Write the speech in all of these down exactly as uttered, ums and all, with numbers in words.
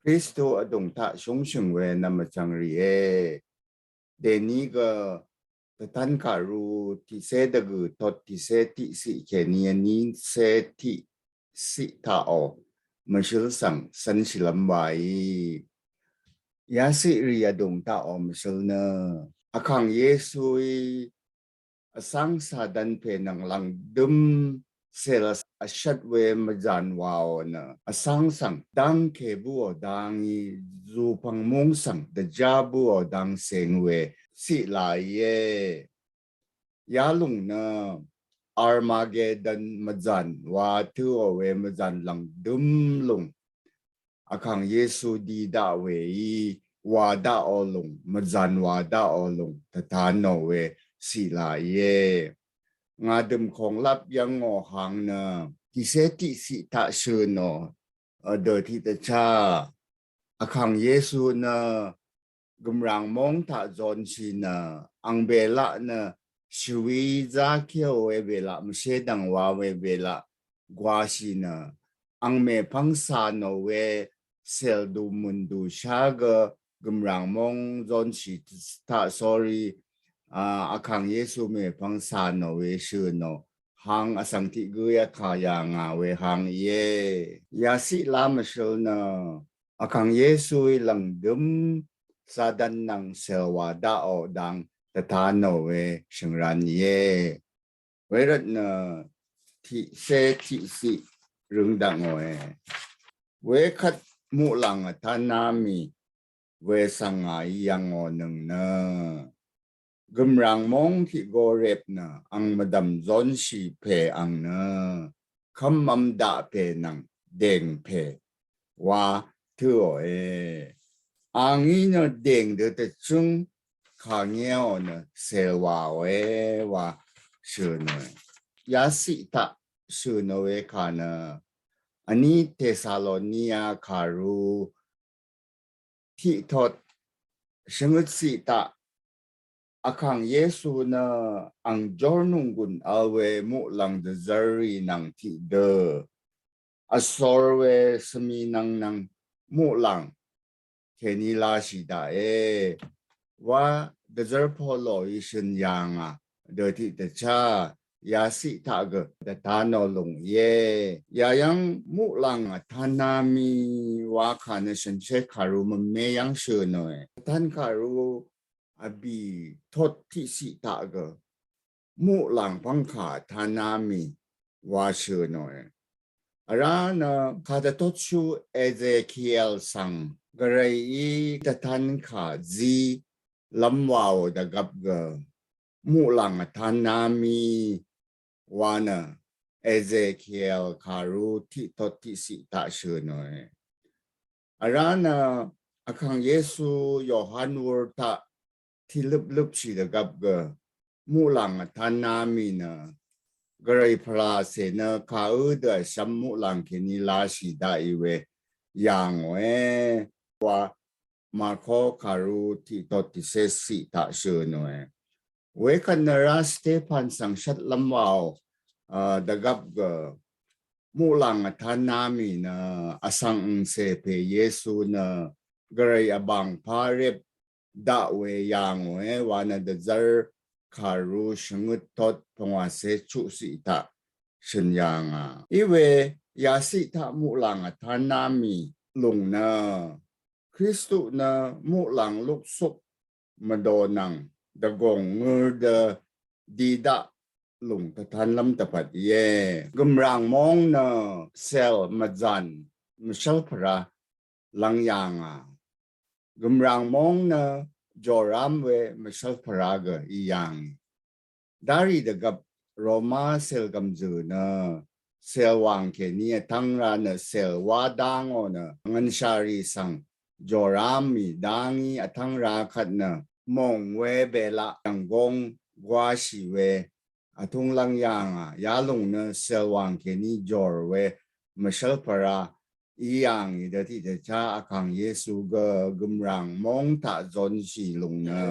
Kristu vdùng taq shúngshø̀ng we nvmvchvng rìe. Dèní gø dvtán kàru tiqcé dvgø̀ tot tiqcé tiqciq kèní vnícé tiqciq taqò mvshǿl svng cv́nshìlv́m waí. Yaciq rì vdùng taqò mvshǿl nø Vkàng Yesuí vsvng Satan pè nvng lv̀ngdøm cèl vshvt we mvzàn wàò nø vsvng svng dv́ngke bǿò dvngí zùpv̀ng múng svng dvjá bǿò dvng ceng we ciq làìe. Yalùng nø Armagedon mvzàn wa tø̄ò we mvzàn lv̀ngdøm lùng Vkàng Yesu di daq weí wa daqò lùng, mvzàn wa daqò lùng tvtanò we ciq làìe. Ngà dø̀m kònglap yv́ngò hang nø tiqcé tiqciq taq shø̀nò, vdø̀ tiqdvchá Vkàng Yesu nø gø̀mràng móng taq zonshì nø ang bèlaq nø shvwi Zakiò we bèlaq, mvshé dv̀ngwa we bèlaq gwashì nø ang mèpvng cà nò we cèl dù mø̀n dù shá gø gø̀mràng móng zonshì taq, sorry, a, Vkàng Yesu mèpvng cà nò we shø̀nò hang vsvng tiq gǿ yvkà yà ngà we hang íe. Yaciq lá mvshǿl nø Vkàng Yesuí lv̀ngdøm Satan nvng cèl wa daqò dang tvtanò we shø̀ngran íe. Wervt nø tiqcé tiqciq røng dvngòe. Wekvt muqlàng vtánná mì we svng ngàí yv̀ngò nøng nø gø̀mràng móng tiq gorep nø ang mvdv̀m zonshì pè ang nø kv́mv́m daq pè nvng dèng pè wa tø̄òe. Angí nø dèng dø tvchǿng kà ngéò nø cèl wàòe wa shø̀nòe. Yaciq taq shø̀nò we kà nø vní Tesalonia kàru tiqtot shvngøt ciq taq Vkàng Yesu nø ang jórnònggùn vl we muqlàng dvzv́rrì nvng tiqdø vsor we svmi nvng nvng muqlàng kèní lashì daqe wa dvzv́r Poloí shø̀n yà ngà dø tiqdvchá yaciq taq gø dvtanò lùng íe. Yayv́ng muqlàng vtánná mì wa kà nø shànshér kàru mvme yv́ng shø̀nòe. Dvtán kàru vbì tot tiqciq taq gø muqlàng pv́ngkà vtánná mì wa shø̀nòe. Vrá nø kàdvtotshú Ezekiel svng gvrayí dvtán kà zí lv́m wàò dvgvp gø muqlàng vtánná mì wa nø Ezekiel kàru tiqtot tiqciq taq shø̀nòe. Vrá nø Vkàng Yesu Yohan wur taq tiqløpløpshì dvgvp gø muqlàng vtánná mì nø gvray pvràcè nø kàǿ dø vshvm muqlàng kèní lashì daqì we yà ngòe wa Marko kàru tiqtot tiqcé ciq taq shø̀nòe. Wekvt nø vrá Stepan svng shvtlv́m wàò, a, dvgvp gø muqlàng vtánná mì nø vsvng angcè pè Yesu nø gvray vbàngpá rep daq we yà ngòe wa nø dvzv́r kàru shvngøt tot pvngwàcé chuqciq taq shø̀n yà ngà. Iwe yaciq taq muqlàng vtánná mì lùng nø Kristu nø muqlàng luksuk mvdò nvng dvgùng ngør dø di daq lùng dvtanlv́m dvpvt íe. Gø̀mràng móng nø cèl mvzàn mvshv́lpvrá lv́ng yà ngà. Gø̀mràng móng nø jòrám we mvshv́lpvrá gø í yà ngì. Darì dvgvp Roma cèl gv̀mzø̀ nø cèl wàng kèní vtv́ng ra nø cèl wá dá ngò nø ngv̀nshàrì svng jòrám mì dá ngí vtv́ng ra kvt nø mòng we bèlaq dv̀nggóng gwáshì we vtúng lv́ng yà ngà. Yalùng nø cèl wàng kèní jòr we mvshv́lpvrá í yà ngì dø tiqdvchá Vkàng Yesu gø gø̀mràng móng taq zonshì lùng nø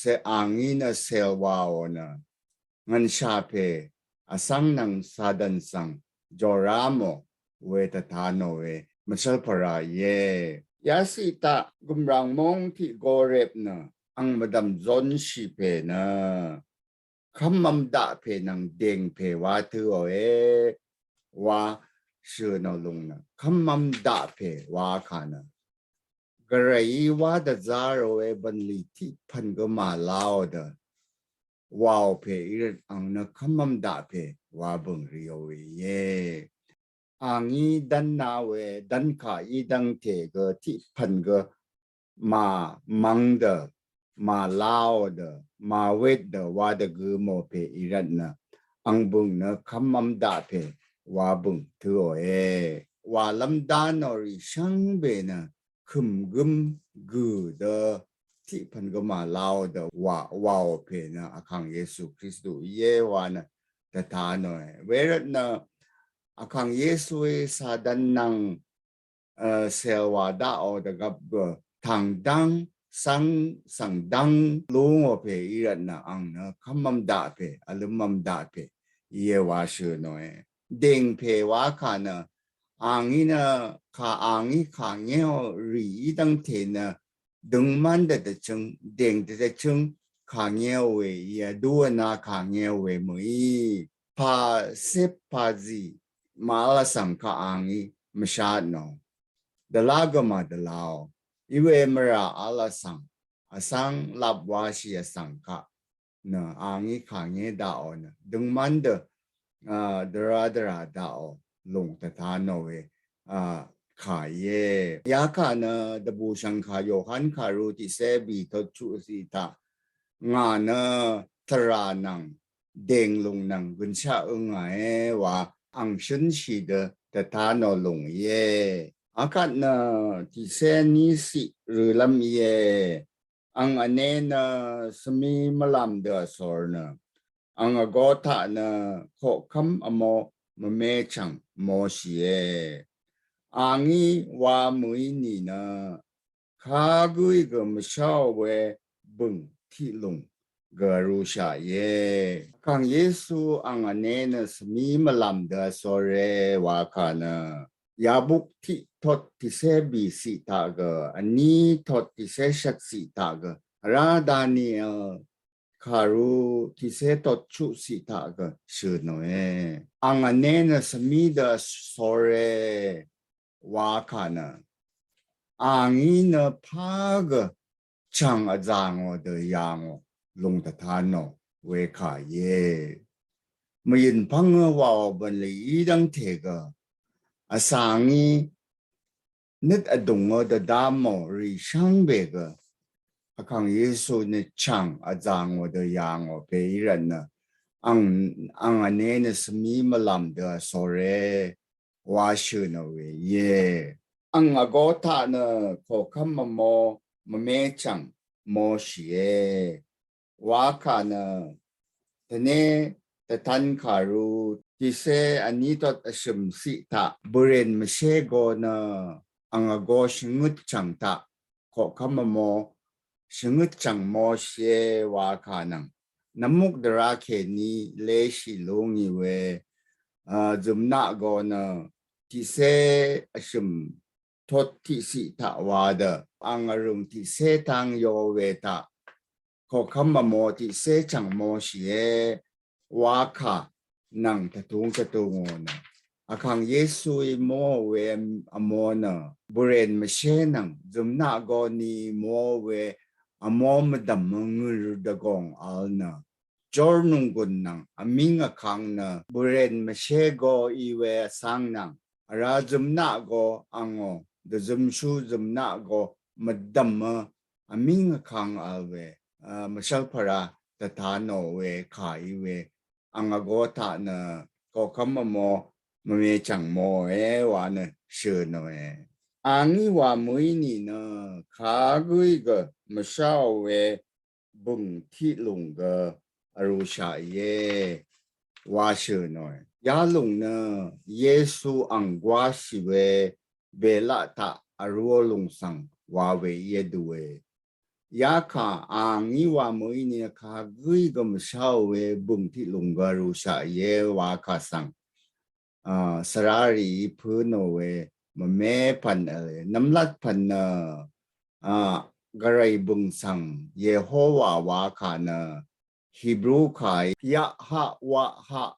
cèl angí nø cèl wàò nø ngv̀nshà pè vsvng nvng Satan svng jòrá mò we dvtanò we mvshv́lpvrá íe. Yasiq taq gø̀mràng móng tiq gorep nø ang mvdv̀m zónshì pè nø kv́mv́m daq pè nvng dèng pè wa tø̄òe wa shø̀nò lùng nø kv́mv́m daq pè wa kà nø gvrayí wá dvzá ròe bv̀nlì tiq pv̀n gø màlaò dø wàò pè í rvt ang nø kv́mv́m daq pè wa bø̀ng rìòe íe. Angí dv́nna we dv́nkà í dv́ngte gø tiq pv̀n gø mà mvng dø mà laò dø mà wet dø wa dvgø mò pè í rvt nø ang bø̀ng nø kv́mv́m daq pè wa bø̀ng tø̄òe. Wàlv́m dá nò rì shvngbe nø kø̀m gǿm gø̀ dø tiq pv̀n gø mà laò dø wà wàò pè nø Vkàng Yesu Kristu íe wa nø dvta nòe. Wervt nø Vkàng Yesuí Satan nvng sèlwà daqò dvgvp gø tàng dv́ng svng svng dv́ng lú ngò pè í rvt nø ang nø kv́mv́m daq pè vlǿmv́m daq pè íe wa shø̀nòe. Dèng pè wa kà nø angí nø kà angí kà ngéò rì í dv́ngte nø døngmv́n dvdvchøng dèng dvdvchøng kà ngéò we íe, dú vna kà ngéò we mø̀í pà sep pà zì màvl vsvng kà angí mvshat nò dvlá gø mà dvlaò. Iwe mvrà vl vsvng vsvng lap washì vsvng kà nø angí kà ngé daqò nø døngmv́n dø dvra dvra daqò lùng dvta nò we kà íe. Yakà nø dvbù shv̀ngkà Yohan kàru tiqsé bì tot chuq siq taq ngà nø tvrà nvng dèng lùng nvng gønshaq ǿngàe wa ang shǿnshì dø dvta nò lùng íe. Akvt nø tiqsé ní siq rølv́m íe. Ang vne nø svmi mvlàm dø vsor nø ang vgo taq nø koqkv́m vmo mvme chv̀ng moshìe. Angí wa mø̀í nìnø kagǿí gø mvsháò we bø̀ng tiqlùng gø vrushaq íe. Vkàng Yesu ang vne nø svmi mvlàm dø vsore wa kà nø yabuk tiq tot tiqsé bì siq taq gø vní tot tiqsé shvt siq taq gø vrá Daniel kàru tiqsé tot chuq siq taq gø shø̀nòe. Ang vne nø svmi dø vsore wa kà nø angí nø pà gø chv̀ng vzà ngò dø yà ngò lùng dvta nò we kà íe. Mvyø̀n pv́ngø wàò bv̀nlì í dv́ngte gø vsvngí nøt vdùngø dvdá mò rì shvngbe gø Vkàng Yesu nø chv̀ng vzà ngò dø yà ngò pè í rvt nø ang ang vne nø svmi mvlàm dø vsore wa shø̀nò we íe. Ang vgo taq nø koqkv́m mvmo mvme chv̀ng moshìe. Wa kà nø tvne tvtan kàru tiqsé vní tot vshø̀m siq taq bø̀rèn mvshé go nø ang vgo shvngøt chv̀ng taq koqkv́m mvmo shvngøt chv̀ng moshìe wa kà nvng nvmuk dvrá kèní leshì lú ngì we zø̀mnaq go nø tiqsé vshø̀m tot tiqsiq taq wa dø ang vrø̀ng tiqsé tang yo we taq koqkv́m vmo tiqsé chv̀ng moshìe wa kà nvng tvtung tvtung ò nø Vkàng Yesuí mó we vmo nø bø̀rèn mvshé nvng zø̀mnaq go ni mó we vmo mvdv̀m mvngø̀r dvgòng vl nø jor nunggùn nvng vmíng vkang nø bø̀rèn mvshé go í we vsvng nvng vrá zø̀mnaq go angò dvzømshu zø̀mnaq go mvdv̀mø vmíng vkang vl we mvshvlpvra dvta nò we kà í we ang vgo taq nø koqkv́m mvmo mvme chv̀ng moe wa nø shø̀nòe. Angí wa mø̀í nìnø kagǿí gø mvsháò we bø̀ng tiqlùng gø vrūshaq íe wa shø̀nòe. Yalùng nø Yesu ang gwáshì we bèlaq taq vrūò lùng svng wa we íe due. Yakà angí wa mø̀í nìnø kagǿí gø mvsháò we bø̀ng tiqlùng gø vrūshaq íe wa kà svng a svrarì í pø̄ nò we mvme pvn vle, nvmlat pvn nø, a, gvray bøng svng Yehowa wa kà nø, Hebrew kà í, yaq haq waq haq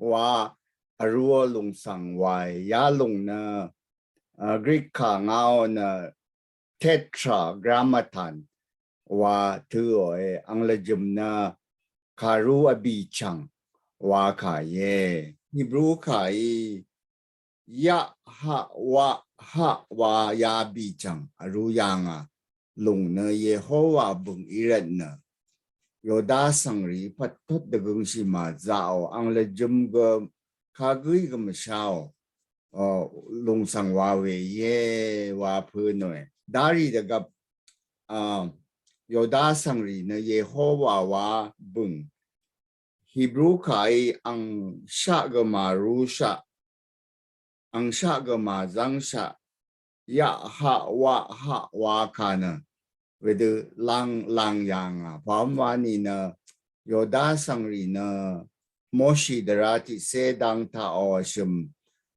wa, aru lung svng wa í, ya lung nø, a, Greek kà ngao nø, tetragrammaton wa tø ò e, ang lvjøm nø, kàru abì chvng wa kà íe. Hebrew kà í, yaq haq waq haq wa ya bì chvng aru yà ngà lung nø Yehowa bøng í rvt nø, Yoda svngrì pvt tot dvgøngshì màzaqò, ang lvjøm gø kagø í gø mvshaò, a, lung svng wa we íe wa pø̄ nòe. Darì dvgvp, a, Yoda svngrì nø Yehowa wa bøng, Hebrew kà í, ang shaq gø màru shaq, ang shaq gø màzvng shaq, yaq haq waq haq wa kà nø, wedø lang lang yà ngà. Pà vm wa nìnø, Yoda svngrì nø, Moshi dvra tiqsé dang taq ò shø̀m,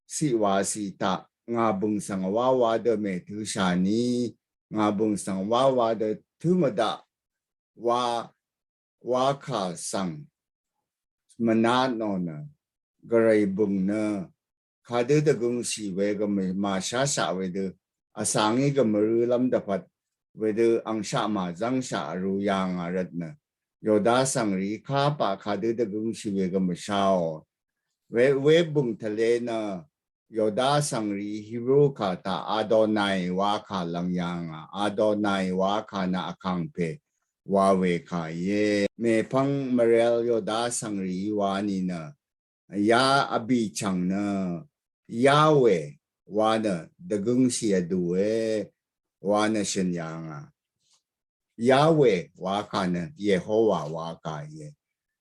siq wa siq taq, ngà bøng svng wa wa dø mètø̄ shà ni, ngà bøng svng wa wa dø tø̄ mvdaq, wa, wa kà svng, mvnat nò nø, gvray bøng nø, kadø dvgøngshì we gø mv-, màshashaq wedø, vsvng í gø mvrø̄lv́m dvpvt, wedø angshaq màzvngshaq aru yà ngà rvt nø, Yoda svngrì kapaq kadø dvgøngshì we gø mvshaò. We, we bøng tvle nø, Yoda svngrì Hebrew kà taq Adonai wa kà lvng yà ngà, Adonai wa kà nø vkàngpè wa we kà íe. Mèpvng mvrel Yoda svngrì wa nìnø, ya abì chvng nø, Yahweh wa nø dvgøngshì vdùe, wa nø shø̀n yà ngà. Yahweh wa kà nø Yehowa wa kà íe.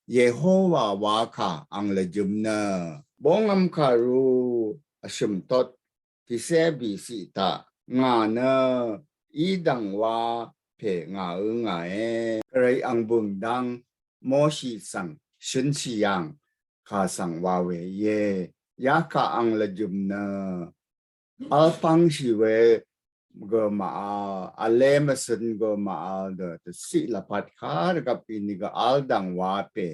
Yehowa wa kà ang lvjøm nø, bongvm kàru vshø̀m tot, tiqsé bì siq taq, ngà nø í dv̀ng wa pè ngà ø ngà e. Gvray ang bøng dang Moshi svng shønshì yàng kà svng wa we íe. Yakà ang lvjøm nø, vl pvngshì we gø màvl, vle mvsøn gø màvl dø, dvciq lvpat kà rvgvp í nìgø vl dv̀ng wa pè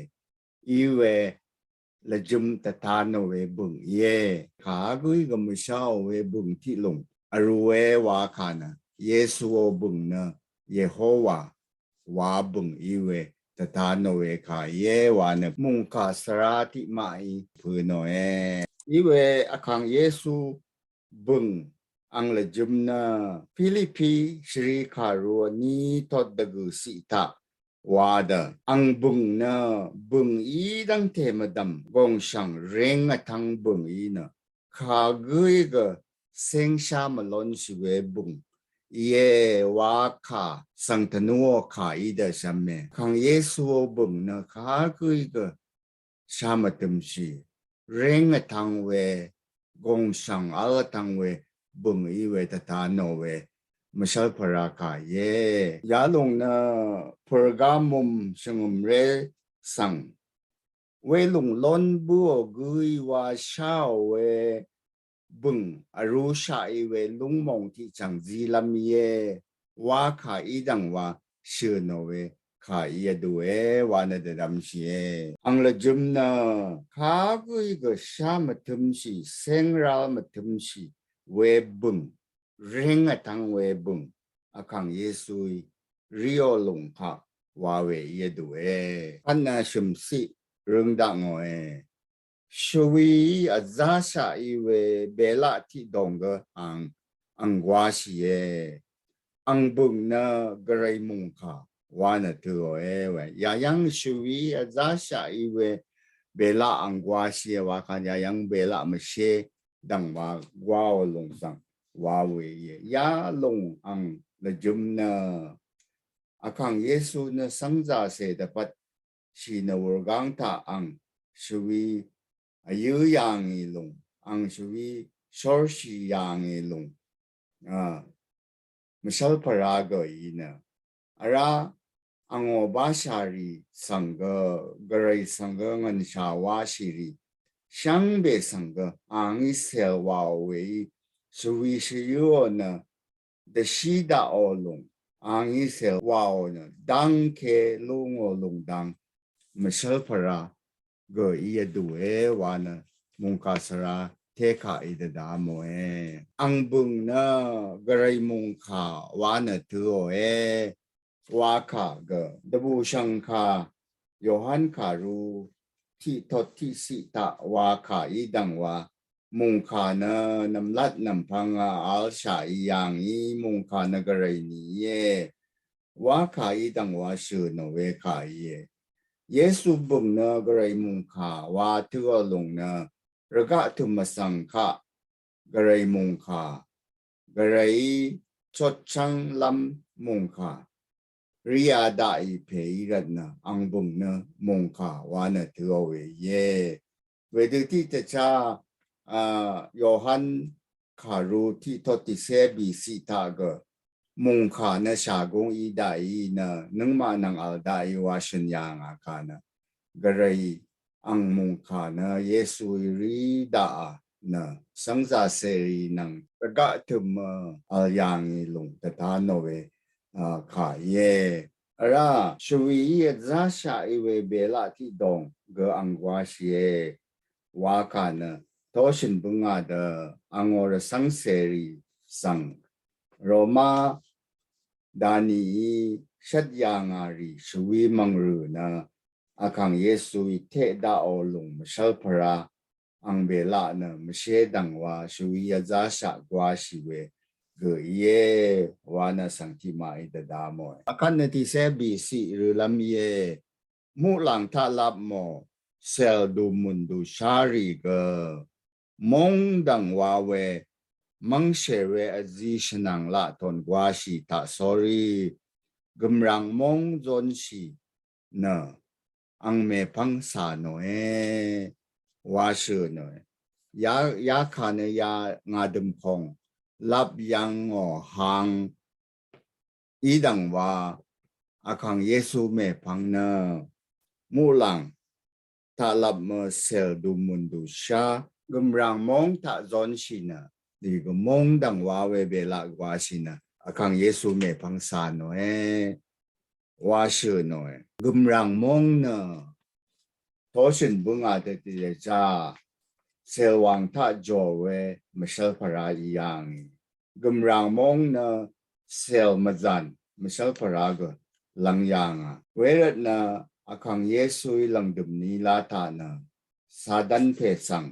í we lvjøm tvta nò we bøng íe. Kagø í gø mvshaò we bøng tiq lung, aru we wa kà nø, Yesuò bøng nø, Yehowa wa bøng í we tvta nò we kà íe wa nø, mungkà svra tiqmaq í pø̄ nòe. Í we vkàng Yesu bøng ang lvjøm nø, Philippi shvrì kàru vní tot dvgø̀ siq taq wa dø, ang bøng nø, bøng í dv́ngte mvdv̀m gòngshv̀ng reng vtvng bøng í nø, kagø í gø sengsha mvlonshì we bøng íe wa kà svng tvnuò kà í dø shvme. Vkàng Yesuò bøng nø kagø í gø sha mvtømshì, reng vtvng we, gòngshv̀ng vl vtvng we, bøng í we tvta nò we, mvshvlpvra kà íe. Yalòng nø Pergamum shvngø̀mré svng, welòng lón bǿò gǿí wa sháò we, bøng, vrúshaq í we lúngmòng tiqchv̀ng zílv́m íe, wa kà í dv̀ng wa shø̀ nò we, kà í vdùe, wa nø dvdvmshìe. Ang lvjøm nø, kagǿí gø shá mvtømshì, séngrál mvtømshì, we bøng, ring vtvng we bøng, vkàng Yesuí, ríò lùng kaq, wa we í vdùe. Kvt nø shø̀mciq, røng dakngòe. Shvwi vzashaq í we belaq tiqdòng gø ang, ang gwashìe. Ang bøng nø gvray mùngkà wa nø tø̀òe we. Yayv́ng shvwi vzashaq í we belaq ang gwashìe wa kàn yayv́ng belaq mvshé dv̀ng wa gwaò lùng svng wa we íe. Yalòng ang lvjøm nø vkàng Yesu nø svngzàcè dvpvt shì nø wurgáng taq ang shvwi vyǿ yà ngì lùng, ang shvwi shórshì yà ngì lùng, a, mvshv́lpvra gø í nø. Vrá angò bashà rì svng gø, gvray svng gø ngv̀nshà washì rì, shvngbe svng gø, angí cèl wàò we í, shvwi shvyǿò nø dvshí daqò lùng, angí sèl wàò nø dv́ngke lúngò lùng dang mvshv́lpvra gø í vdùe wa nø mùngkà svra tékà í dvdvmòe. Ang bø̀ng nø gvray mùngkà wa nø tøòe. Wakà gø dvbùshv̀ngkà Yohan kàru tiqtot tiqsiq taq wakà í dv̀ngwa mùngkà nø nv̀mlat nv̀mpvng vl shà í yàngí mùngkà nø gvray nìíe. Wakà í dv̀ngwa shø̀nò wekà íe. Yesu bø̀ng nø gvray mùngkà wa tøò lùng nø rvgaq tø̀m vsvng kaq gvray mùngkà, gvrayí chotchv́nglv́m mùngkà ríā daqì pèí rvtnø ang bø̀ng nø mùngkà wa nø tøò we íe. Wedø tiqdvchá a Yohan kàru tiqtot tiqsé bìsiq taq gø mùngkà nø shàgúng í daqì nø nøngmaq nvng vl daqì wa shø̀n yàngà kà nø gvray ang mùngkà nø Yesuí rí daqà nø svngzà sèrì nvng rvgaq tø̀m vl yàngì lùng dvdvnò we a kà íe. Vrá shvwií vzáshaq í we belaq tiqdòng gø ang gwáshìe. Wakà nø tóshø̀n bǿngà dø angò rvcv́ng sèrì svng Roma danií shvt yàngà rì shvwi mv̀ngrø̀ nø vkàng Yesuí teq daqò lùng mvshv́lpvra ang belaq nø mvshé dv̀ngwa shvwi vzáshaq gwáshì we gø íe wa nø svng tiqmaqí dvdvmòe. Akvt nø tiqsé bìsiq rølv́m íe. Muqlàng taq lap mò sèl dùmùn dùshárì gø móng dv̀ngwa we mv́ngshèr we vzi shvnàng laq tòn gwáshì taq sórí gø̀mràng móng zónshì nø ang mèpv́ng cà nòe wa shø̀ nòe. Ya, yakà nø ya ngà dø̀mkòng lap yv̀ngò hang í dv̀ngwa vkàng Yesu mèpv́ng nø muqlàng taq lap mø sèl dùmùn dùshá gø̀mràng móng taq zónshì nø dì gø móng dv̀ngwa we belaq gwáshì nø vkàng Yesu mèpv́ng cà nòe wa shø̀ nòe. Gø̀mràng móng nø tóshø̀n bǿngà dø tiqdvchá sèl wàng taq jòr we mvshv́lpvra í yàngì. Gø̀mràng móng nø sèl mvzàn mvshv́lpvra gø lv́ng yàngà. Wervt nø vkàng Yesuí lv̀ngdø̀m ní lá taq nø Satan pè svng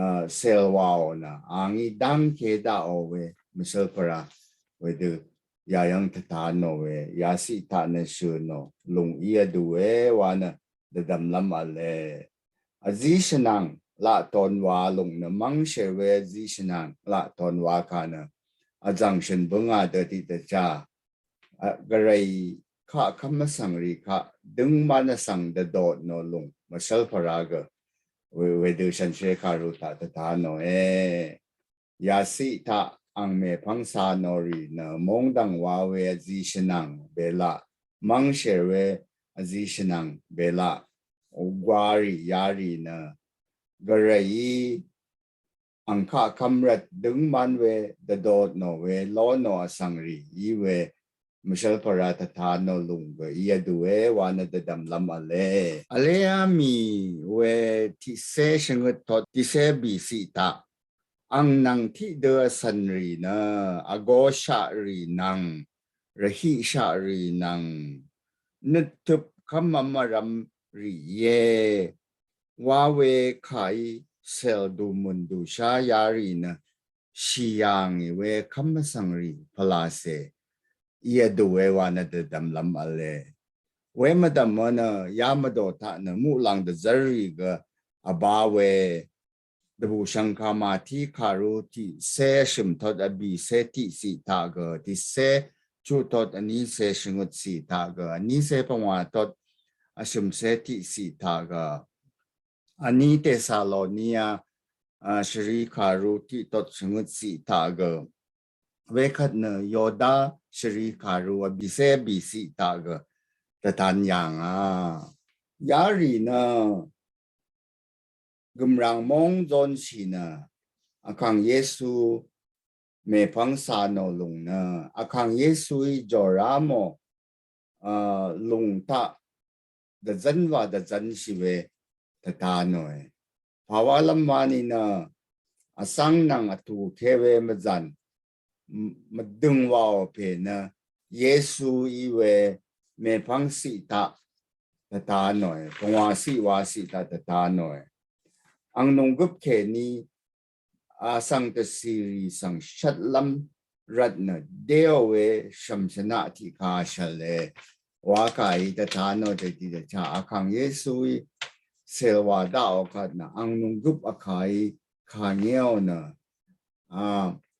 a, sèl wàò nø angí dv́ngke daqò we mvshv́lpvra wedø yayv́ng tvtanò we yaciq taq nø shø̀nò lùng í vdùe wa nø dvdv̀mlv́m v̄le. Vzi shvnàng laq tòn wa lùng nø mv́ngshèr we vzi shvnàng laq tòn wa kà nø vzv̀ng shø̀n bǿngà dø tiqdvchá a, gvray kaq kv́m vsvng rì kaq døngman vsvng dvdot nò lùng mvshv́lpvra gø we, wedø shànshér kàru taq dvta nòe. Yaciq taq ang mèpv́ng cà nò rì nø móng dv̀ngwa we vzi shvnàng belaq mv́ngshèr we vzi shvnàng belaq gwárì yarì nø gvrayí ang kaq kv́m rvt døngman we dvdot nò we ló nò vsvng rì í we mvshv́lpvra tvta nò lùng gø í vdùe wa nø dvdv̀mlv́m v̄le. Vléá mì we tiqcé shvngøt tot tiqcé bìciq taq ang nvng tiqdø vcv̀n rì nø vgoshaq rì nvng rvhiqshaq rì nvng nøttøp kv́mvm vrv̄m rì íe. Wa we kàí sèl dùmùn dùshá yarì nø shì yàngì we kv́m vsvng rì pvlacè í vdùe wa nø dvdv̀mlv́m v̄le. We mvdv̀mø nø ya mvdò taq nø muqlàng dvzv́r rì gø vbá we dvbùshv̀ngkà Màtí kàru tiqcé vshø̀m tot vbìcé tiqciq taq gø tiqcé chuq tot vnícé shvngøtciq taq gø vnícé pvngwà tot vshø̀mcé tiqciq taq gø vní Tesaloniya a, shvrì kàru tiqtot shvngøtciq taq gø wekvt nø Yoda shvrì kàru vbìcé vbìciq taq gø dvtan yàngà. Yarì nø gø̀mràng móng zónshì nø vkàng Yesu mèpvng cà nò lùng nø Vkàng Yesuí jòrá mò, a, lùng taq dvzv́n wa dvzv́nshì we dvta nòe. Pàwálv́m wa nìnø vsvng nvng vtùke we mvzv̀n m-, mvdø̀ng waò pè nø Yesuí we mèpvng ciq taq dvta nòe. Pvngwà ciq wa ciq taq dvta nòe. Ang nònggøp kèní vsvng dvcìrì svng shvtlv́m rvt nø déò we shv̀m shvnaq tiqkà shv̀le wa kàí dvta nò dèdì dvchá Vkàng Yesuí cèlwà daqò kvt nø ang nònggøp vkàí kà ngéò nø, a,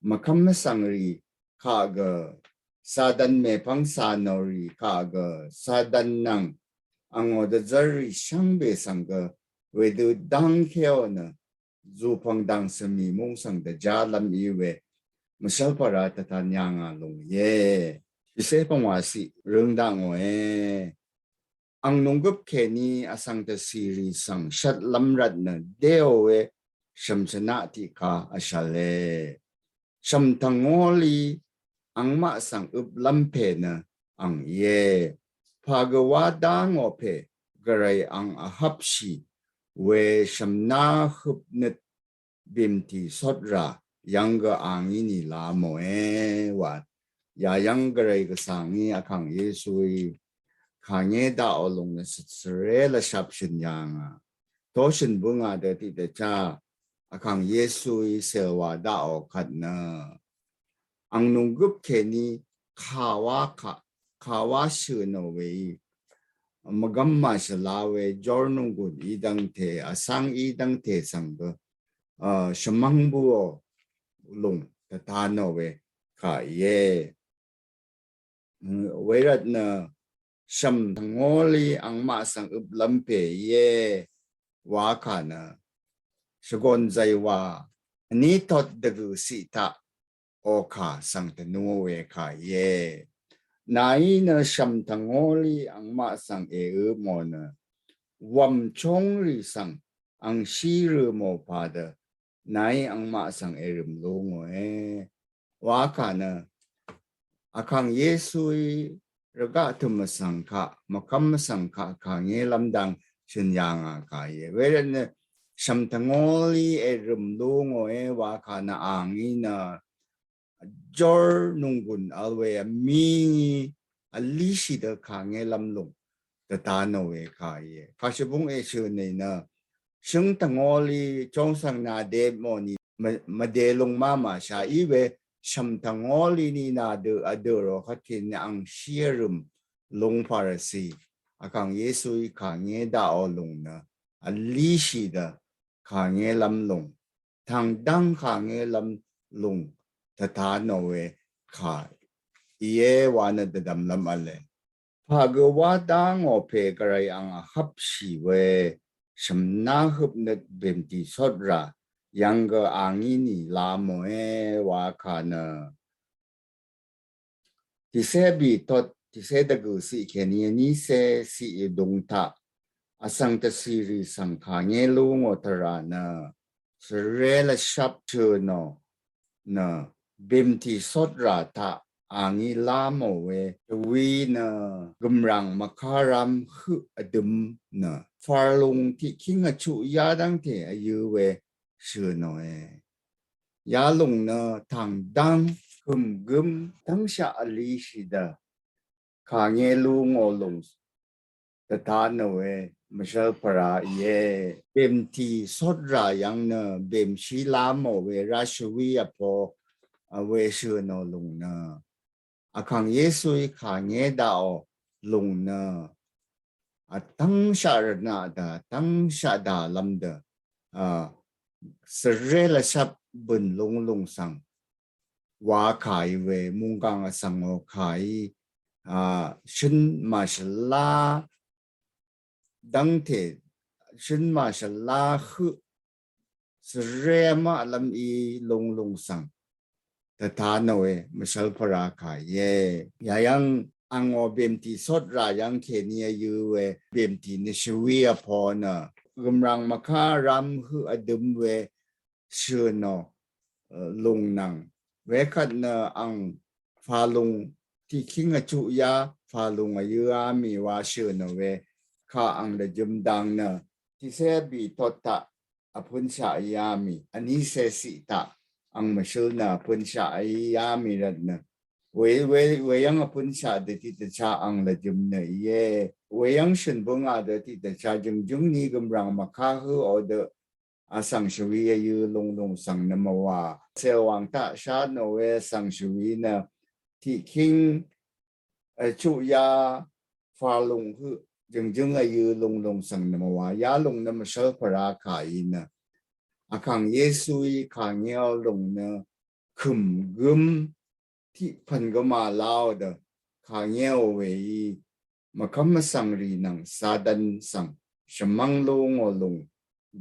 mvkv́m mvsvng rì kaq gø Satan mèpvng cà nò rì kaq gø Satan nvng angò dvzv́r rì shvngbe svng gø wedø dv́ngkéò nø zùpv̀ng dv̀ng svmì múng svng dvjálv́m í we mvshv́lpvra dvtan yà ngà lùng íe. Shìcé pvngwà ciq røng daqngòe. Ang nònggøp kèní vsvng dvcìrì svng shvtlv́m rvt nø déò we shv̀m shvnaq tiqkà vshv̀le. Shv̀m tvngólí angmaq svng øplv́m pè nø ang íe. Pà gø wá dá ngò pè Gvray ang vhvpshì we shv̀mná høpnøt bìmtì sotrà yv́ng gø a ngí nìla mòe wa. Yayv́ng Gvray Gvsvngí Vkàng Yesuí kà ngé daqò lùng nø svre lvshap shø̀n yà ngà. Toshø̀n bǿngà dø tiqdvchá Vkàng Yesuí cèlwà daqò kvt nø ang nònggøp kèní kàwá kaq, kàwá shø̀ nò weí mvgvm màshvla we jor nònggùn í dv́ngte, vsvng í dv́ngte svng gø, a, shvmvng bǿò lùng dvta nò we kà íe. Wervt nø shv̀m tvngólí angmaq svng øplv́m pè íe wa kà nø shvgòn zàywà vní tot dvgø̀ ciq taq okà svng tvnú we kà íe. Nàí nø shv̀m tvngólí angmaq svng èø mò nø wv̀m chóngrì svng angshí rø mò pà dø nàí angmaq svng èrø̀m lú ngòe. Wa kà nø Vkàng Yesuí rvgaq tø̀m vsvng kaq, mvkvm vsvng kaq kà ngélv́m dang shø̀n yà ngà kà íe. Wervt nø shv̀m tvngólí èrø̀m lú ngòe wa kà nø a ngí nø jor nònggùn vl we vmí ngí vlíshì dø kà ngélv́m lùng dvta nò we kà íe. Kàshvbúng èshø̀ nìnø shǿng tvngólí chóngsvng nàde mò nì mv-, mvde lùng má màshà í we shv̀m tvngólí nìnà dø vdø̀ rò kvt kèní angshí vrø̀m lùng pàrvcì Vkàng Yesuí kà ngé daqò lùng nø vlíshì dø kà ngélv́m lùng, tv̀ng dv́ng kà ngélv́m lùng dvta nò we kà íe wa nø dvdv̀mlv́m v̄le. Pà gø wá dá ngò pè Gvray ang vhvpshì we shv̀mná høpnøt bìmtì sotrà yv́ng gø a ngí nìla mòe wa kà nø tìcé bì tot tìcé dvgø̀ ciq kèní vnícé ciq vdùng taq vsvng dvcìrì svng kà ngé lú ngò tvrà nø svre lvshap shø̀ nò nø bìmtì sotrà taq a ngí lá mò we dvwi nø gø̀mràng mvkárám høq vdøm nø farlung tiqkíng vchuq yá dv́ngte vyø̄ we shø̀ nòe. Yalùng nø tv̀ng dv́ng gø̀mgǿm dv́ngshaq vlishì dø kà ngé lú ngò lùng dvta nò we mvshv́lpvra íe. Bìmtì sotrà yv́ng nø bìmshí lá mò we ráshvwí vpo vwe shø̀ nò lùng nø Vkàng Yesuí kà ngé daqò lùng nø vtv́ngshaq rvnaq dø, vtv́ngshaq dàlv́m dø, a, svre lvshap bø̀n lunglùng svng wa kàí we mùnggàng vsvngò kàí, a, shøn màshvlá dv́ngte, shøn màshvlá høq svre maqlv́m í lunglùng svng dvta nò we mvshv́lpvra kà íe. Yayv́ng angò bìmtì sotrà yv́ng kèní vyø̄ we bìmtì nø shvwí vpo nø gø̀mràng mvkárám høq vdøm we shø̀ nò, e, lùng nvng Wekvt nø ang falung tiqkíng vchuq yá falung vyø̄á mì wa shø̀ nø we kà ang dvjøm dang nø tiqsé vbì tot taq vpønshaq íá mì, vnísé siq taq ang mvshøl nø vpønshaq íá mì rvt nø we we we yv́ng vpønshaq dø tiqdvchá ang lvjøm nø íe. We yv́ng shø̀n bǿngà dø tiqdvchá jø̀ngjǿng ni gø̀mràng mvká høq o dø vsvng shvwi vyø̄ lúnglúng svng nvmvwà. Cèlwàng taq shá nò we vsvng shvwi nø tiqkíng vchuq yá falung høq jø̀ngjǿng vyø̄ lúnglúng svng nvmvwà. Yalòng nø mvshv́l pvrá kà í nø Vkàng Yesuí kà ngéò lùng nø kø̀m gǿm tiq pv̀n gø màlá ò dø kà ngéò weí mvkv́m vsvng rì nvng Satan svng shvmv́ng lú ngò lùng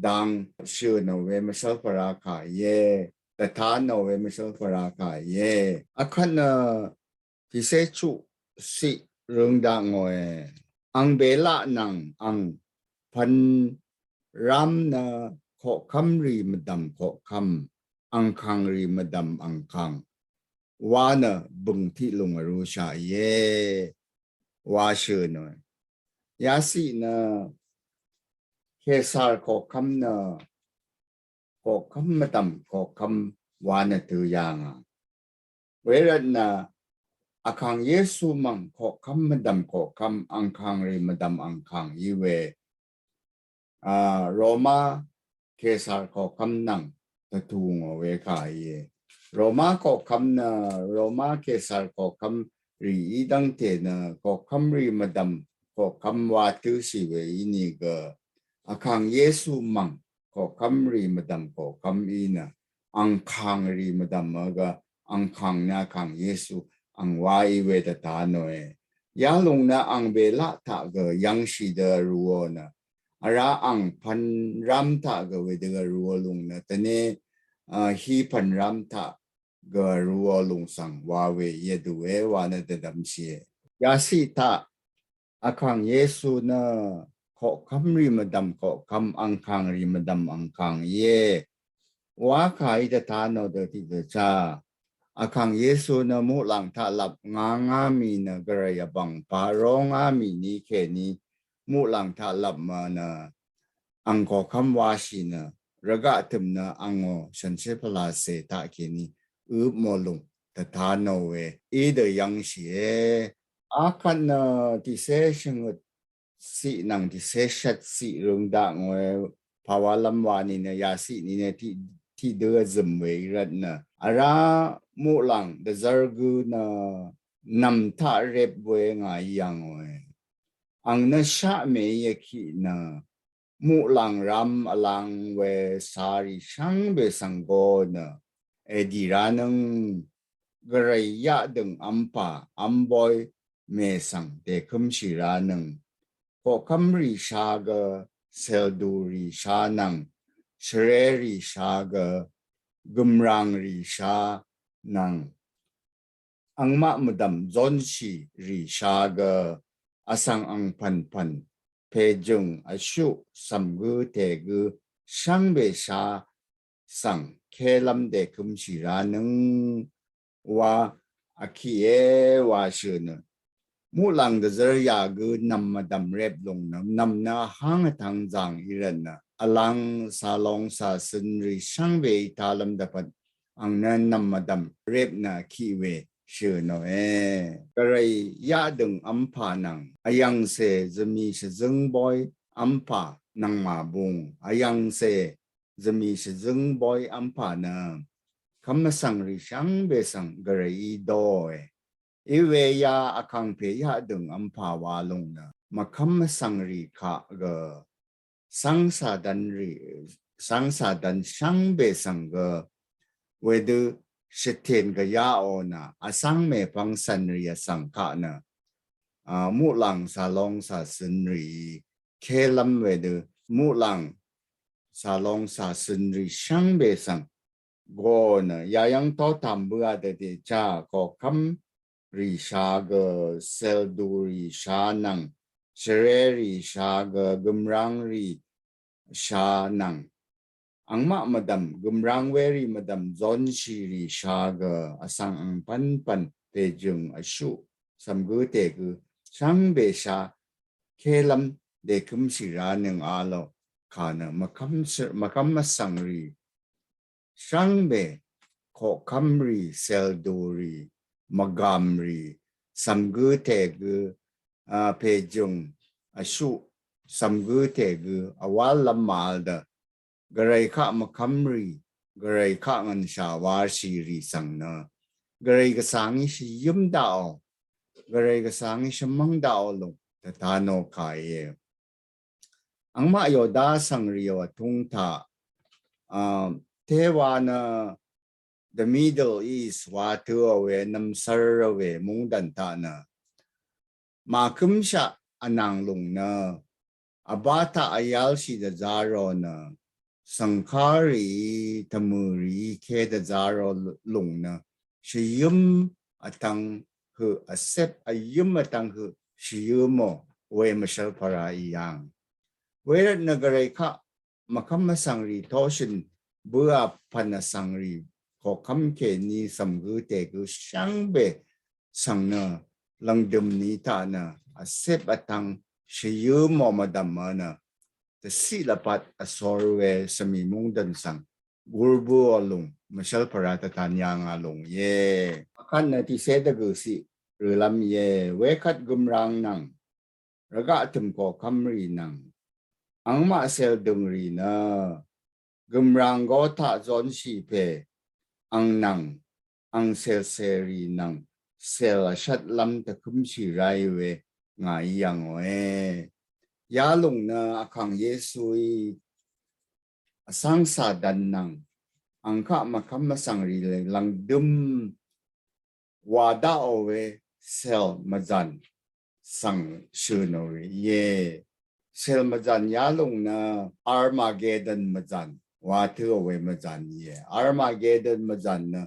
dang shø̀ nò we mvshv́l pvrá kà íe. Dvtá nò we mvshv́l pvrá kà íe. Akvt nø tiqsé chuq siq røng daq ngòe. Ang belaq nvng ang pvn rám nø koqkv́m rì mvdv̀m koqkv́m, angkàng rì mvdv̀m angkàng wa nø bø̀ng tiq lùng vrūshaq íe wa shø̀ nòe. Yasiq nø Kesar koqkv́m nø koqkv́m mvdv̀m koqkv́m wa nø tø̄ yàngà. Wervt nø Vkàng Yesu mv̀ng koqkv́m mvdv̀m koqkv́m angkàng rì mvdv̀m angkàng í we a Roma Kesar koqkv́m nvng dvtù ngò we kà íe. Roma koqkv́m nø Roma Kesar koqkv́m rì í dv́ngte nø koqkv́m rì mvdv̀m koqkv́m wa tø̄shì we ínìgø Vkàng Yesu mv̀ng koqkv́m rì mvdv̀m koqkv́m í nø angkàng rì mvdv̀m vgø angkàng nø Vkàng Yesu ang wa í we dvtá nòe. Yalùng nø ang belaq taq gø yv̀ngshì dø vrūò nø vrá ang pvn rám taq gø wedø vrūò lùng nø tvne a hí pvn rám taq gø vrūò lùng svng wa we yedùe wa nø dvdvmshìe. Yasiq taq Vkàng Yesu nø koqkv́m rì mvdv̀m koqkv́m angkàng rì mvdv̀m angkàng íe wa kà í dvtá nò dø tiqdvchá Vkàng Yesu nø muqlàng taq lap ngá ngá mì nø Gvray vbv̀ng pà ró ngá mì ni kèní muqlàng taq lap mvnø ang koqkv́m washì nø rvgaq tø̀m nø angò shànshér pvlacè taq kèní øp mò lùng dvtá nò we í dø yv̀ngshìe. Akvt nø tiqsé shvngøt siq nvng tiqsé shvt siq røng daq ngòe. Pàwálv́m wa nìnø yasiq nìnø tiq tiqdø vzø̀m we í rvt nø vrá muqlàng dvzv́r gǿ nø nv̀m taq rep we ngà í yà ngòe. Ang nø shaqmè í vkiq nø muqlàng rám vlang we sharì shvngbe svng go nø èdì ránøng Gvray yaqdø̀ng vmpà vmbóy mè svng dèkǿmshì ránøng koqkv́m rì sha gø sèldù rì sha nvng shvré rì sha gø gø̀mràng rì sha nvng angmaq mvdv̀m zónshì rì sha gø vsvng angpv̀npv̀n pèjø̀ng vshuq cv̀m gǿ tè gǿ shvngbe sha svng kélv́m dèkǿmshì ránøng wa vkiqe wa shø̀ nø muqlàng dvzv́r yà gǿ nv̀m mvdv̀m rep lùng nø nv̀m nø vháng vtvng zàng í rvt nø vlang sàlong sàcøn rì shvngbe í talv́m dvpvt ang nø nv̀m mvdv̀m rep nø kiq we shø̀ nòe. Gvray yaqdø̀ng vmpà nvng vyv̀ngcè zvmì shvzǿng bóy vmpà nvng màbung vyv̀ngcè zvmì shvzǿng bóy vmpà nø kv́m vsvng rì shvngbe svng Gvrayí dóe. Iwe ya vkàngpè yaqdø̀ng vmpà wa lùng nø mvkv́m vsvng rì kaq gø svng sàdvn rì svng sàdvn shvngbe svng gø wedø shvtèn gvyaqò nø vsvng mèpvng cv̀n rì vsvng kaq nø a muqlàng sàlong sàcøn rì kélv́m wedø muqlàng sàlong sàcøn rì shvngbe svng go nø yayv́ng totàm bǿà dvdè chá koqkv́m rì sha gø sèldù rì sha nvng shvré rì sha gø gø̀mráng rì sha nvng Angmaq mvdv̀m gø̀mrang werì mvdv̀m zonshìrì sha gø vsvng angpvnpvn pèjø̀ng vshuq cv̀mgǿ tègø shvngbe sha kélv́m dèkǿmshì rá nøng a lò kà nø mvkv́m vsvngrì shvngbe koqkv́mrì, seldurì, mvgàmrì, cv̀mgǿ tègø, a, pèjø̀ng vshuq cv̀mgǿ tègø vwál lv́m màvl dø Gvray kaq mvkv́mrì, Gvray kaq ngv̀nshà washìrì svng nø Gvray gvsvngí shvyǿm daqò, Gvray gvsvngí shvmv́ng daqò lùng dvtanò kà íe. Angmaq Yoda vsvngrìò vtúng taq, a, tewa nø The Middle East wa tø̄ò we nvmsvr we mungdv̀n taq nø màkǿmshaq vnàng lùng nø vbá taq vyálshì dvzá rò nø svngkárìí tvmø̀rìí ké dvzá rò lùng nø shvyǿm vtvng høq vcep vyǿm vtvng høq shvyǿmò we mvshvlpvra í yàng. Wervt nø Gvray kaq mvkv́m vsvngrì tóshø̀n bǿà pv̀n vsvngrì koqkv́m kèní cv̀mgǿ tègø shvngbe svng nø lv̀ngdø̀m ni taq nø vcep vtvng shvyǿmò mvdv̀mø nø dvciq lvpat vsor we svmì mungdv̀n svng gur bǿò lùng mvshvlpvra dvtan yà ngà lùng íe. Vkvt nø tiqcé dvgø̀ ciq rølv́m íe. Wekvt gø̀mrang nvng rvgaq tø̀m koqkv́mrì nvng angmaq cèldø̀ngrì nø gø̀mrang go taq zonshì pè ang nvng ang cèlcèrì nvng cèl vshvtlv́m dvkǿmshì ráì we ngàí yv̀ngòe. Yalùng nø Vkàng Yesuí vsvng Satan nvng ang kaq mvkv́m vsvngrì lv̀ngdø̀m wà daqò we cèl mvzàn svng shø̀n ò we íe. Cèl mvzàn yalùng nø Armageddon mvzàn wa tø̄ò we mvzàn íe. Armageddon mvzàn nø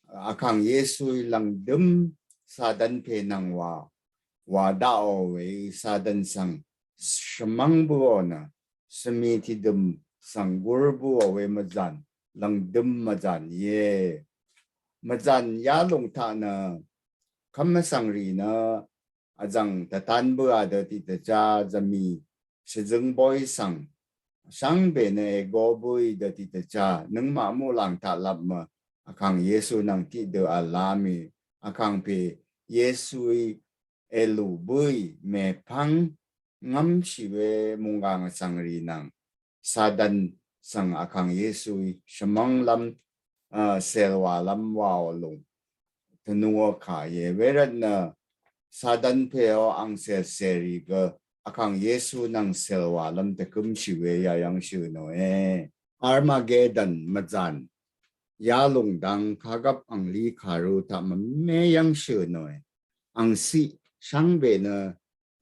Vkàng Yesuí lv̀ngdø̀m Satan pè nvng wà wà daqò we Satan svng shvmv́ng bǿò nø svmì tìdø̀m svng gur bǿò we mvzàn lv̀ngdø̀m mvzàn íe. Mvzàn yalùng taq nø kv́m vsvngrì nø vzv̀ng dvtan bǿà dø tiqdvchá zvmì shvzøng boy svng shvngbe nø ègo bǿì dø tiqdvchá nøngmaq muqlàng taq lap mø Vkàng Yesu nvng tiqdø v̀lá mì Vkàng pè Yesuí èlù bǿì mèpv́ng ngv́mshì we mùnggàng vsvngrì nvng Satan svng Vkàng Yesuí shvmv́nglv́m, a, cèlwàlv́m wàò lùng tvnuò kà íe. Wervt nø Satan pèò ang cèlcèrì gø Vkàng Yesu nvng cèlwàlv́m dvkǿmshì we yayv́ng shø̀n òe. Armageddon mvzàn yalùng dang kagvp angli kàru taq mvme yv́ng shø̀n òe. Angciq shvngbe nø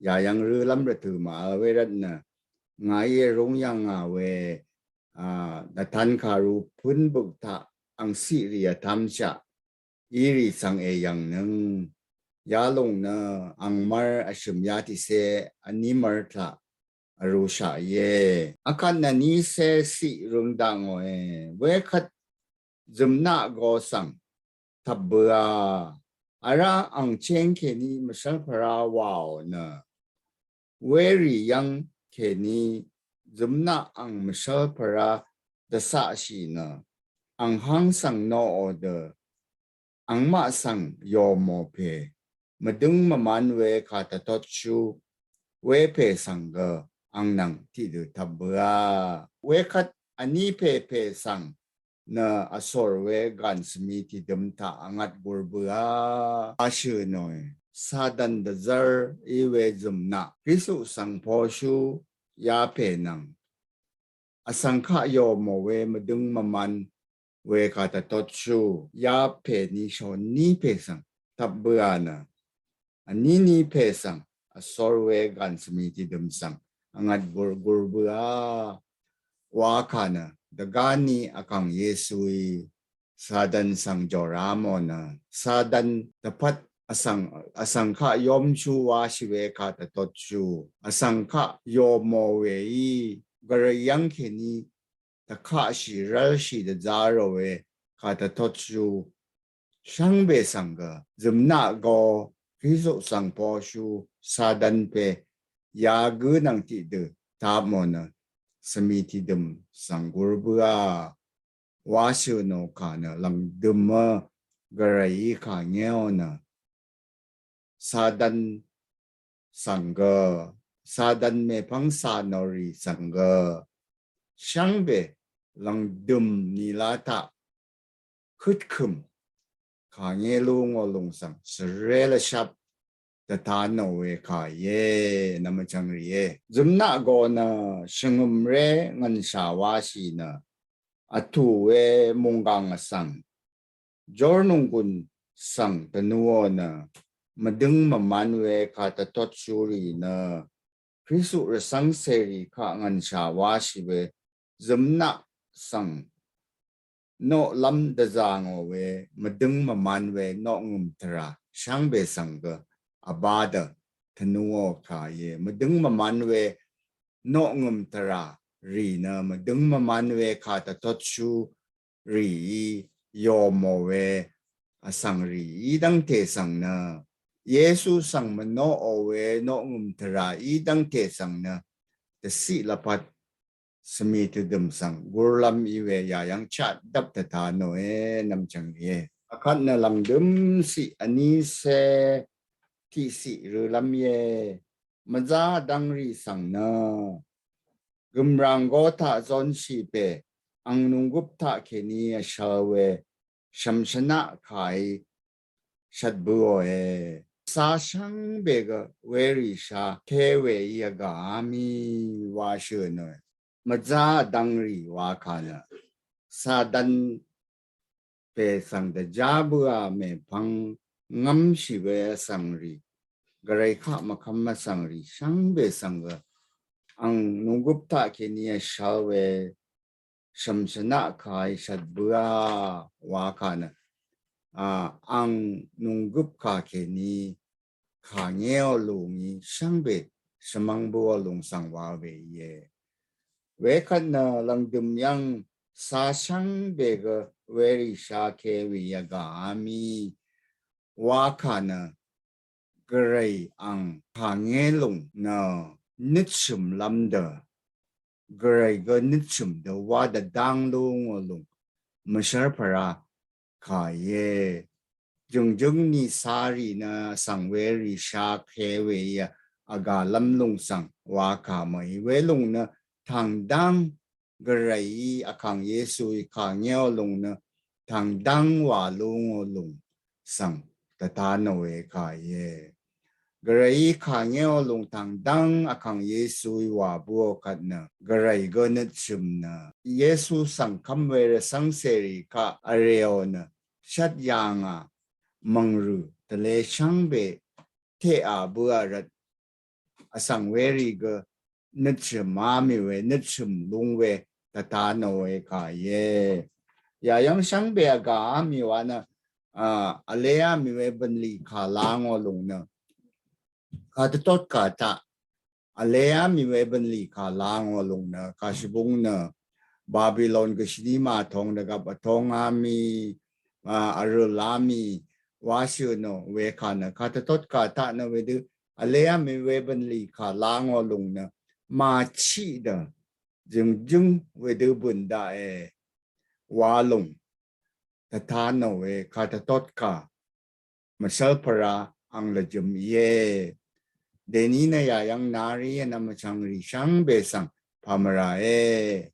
yayv́ng rølv́m rvtø̀ màvl wervt nø ngàí èrúng yv̀ngà we, a, dvtan kàru pǿn bøk taq angciqrì vtv́mshaq írì svng èyv̀ngnøng yalùng nø angmvr vshø̀m yatiqcé vní mvr taq vrūshaq íe. Vkvt nø niqcé ciq røng dakngòe. Wekvt zø̀mnaq go svng tvp bøa. Vrá ang chéng kèní mvshv́lpvrá wàò nø werì yv́ng kèní zø̀mnaq ang mvshv́lpvrá dvcaqshì nø ang háng svng noqò dø angmaq svng yòmò pè mvdøng mvman we kà dvtotshú wepè svng gø ang nvng tiqdø tvp bøa. Wekvt vní pèpè svng nø vsor we gàn svmi tìdøm taq vngvt gur bøa. Vshø̀ nòe Satan dvzv́r í we zø̀mnaq Kristu svng poshú yapè nvng vsvng kaq yòmò we mvdøng mvman we kà dvtotshú yapè ní shòní pè svng tvp bøa nø vní ní pè svng vsor we gàn svmi tìdøm svng vngvt gur gur bøa. Wa kà nø dvgáni Vkàng Yesuí Satan svng jòrá mò nø Satan dvpvt vsvng, vsvng kaq yomshú washì we kà dvtotshú vsvng kaq yòmò weí gvray yv́ng kèní tvkaqshì rvlshì dvzá ròe kà tvtotshú shvngbe svng gø zø̀mnaq go Kristu svng poshú Satan pè yagǿ nvng tiqdø tapmò nø svmi tiqdøm svng gur bǿà wáshø̀ nò kà nø lv̀ngdø̀mø Gvrayí kà ngéò nø Satan svng gø, Satan mèpvng sa nò rì svng gø shvngbe lv̀ngdø̀m nìlá taq køtkø̀m kà ngé lú ngò lùng svng svre lvshap dvta nò we kà íe, nvmvchvng rìe. Zø̀mnaq go nø shvngø̀mré ngv̀nshà wáshì nø vtù we mùnggàng vsvng Jórnònggùn svng dvnuò nø mvdøng mvman we kà dvtotshúrì nø Kristu rvcv́ngcèrì kaq ngv̀nshà wáshì we zø̀mnaq svng noqlv́m dvzà ngò we mvdøng mvman we noqngø̀m tvrà shvngbe svng gø vbá dø tvnuò kà íe. Mvdøng mvman we noqngø̀m tvrà rì nø mvdøng mvman we kà dvtotshú rìí yòmò we vsvng rìí dv́ngte svng nø Yesu svng mvnoqò we noqngø̀m tvrà í dv́ngte svng nø dvciq lvpat svmi tødøm svng gurlv́m í we yayv́ng chaq dvp dvta nòe, nvmchvng rìe. Akvt nø lv̀ngdø̀m ciq vní cé tiqciq rølv́m íe. Mvzá vdvng rì svng nø gø̀mràng go taq zonshì pè ang nunggup taq kèní vshvl we shv̀mshvnaq kàí shvt bøòe. Cà shvngbe gø werì sha ke weí vgà á mì wáshø̀ nòe. Mvzá vdvng rì wa kà nø Satan pè svng dvjá bøà mèpvng ngv́mshì we vsvng rì, Gvray kaq mvkvm vsvng rì shvngbe svng gø ang nunggup taq kèní vshvl we shv̀mshvnaq kàí shvt bøà wa kà nø, a, ang nunggup kà kèní kà ngéò lùngí shvngbe shvmvng bøò lùng svng wa we íe. Wekvt nø lv̀ngdø̀m yv́ng cà shvngbe gø werì sha ke weí vgà á mì wa kà nø Gvray ang kà ngé lùng nø nøtshø̀mlv́m dø Gvray gø nøtshø̀m dø wá dvdv́ng lú ngò lùng mvshv́rpvrá kà íe. Jø̀ngjǿng ni cà rì nø vsvng werì sha ke weí vgàlv́m lùng svng wa kà mø̀í welùng nø tv̀ngdv́ng Gvrayí vkàng Yesuí kà ngéò lùng nø tv̀ngdv́ng wà lú ngò lùng svng dvta nòe kà íe. Gvrayí kà ngéò lùng tv̀ngdv́ng vkàng Yesuí wà bǿò kvt nø Gvray gø nøtshø̀m nø Yesu svng kv́m we rvcv́ngcèrì kaq vrèò nø shvt yà ngà mv̀ngrø̀ tvlē shvngbe teqà bǿà rvt vsvng werì gø nøtshø̀m á mì we nøtshø̀m lúng we dvta nòe kà íe. Yayv́ng shvngbe vgà á mì wa nø, a, vlē á mì we bv̀nlì kà la ngò lùng nø kà dvtot kà taq vlē á mì we bv̀nlì kà la ngò lùng nø kà shvbung nø Babilon gø shvní mà tong dvgvp vtong á mì, a, vrø̀l á mì wáshø̀ nò we kà nø kà dvtot kà taq nø wedø vlē á mì we bv̀nlì kà la ngò lùng nø màchiq dø jø̀ngjǿng wedø bø̀n daqe wa lùng dvta nòe kà dvtot kà mvshv́lpvrá ang lvjø̀m íe. Dèní nø yayv́ng narí vnvm vchv̀ngrì shvngbe svng pà mvràe.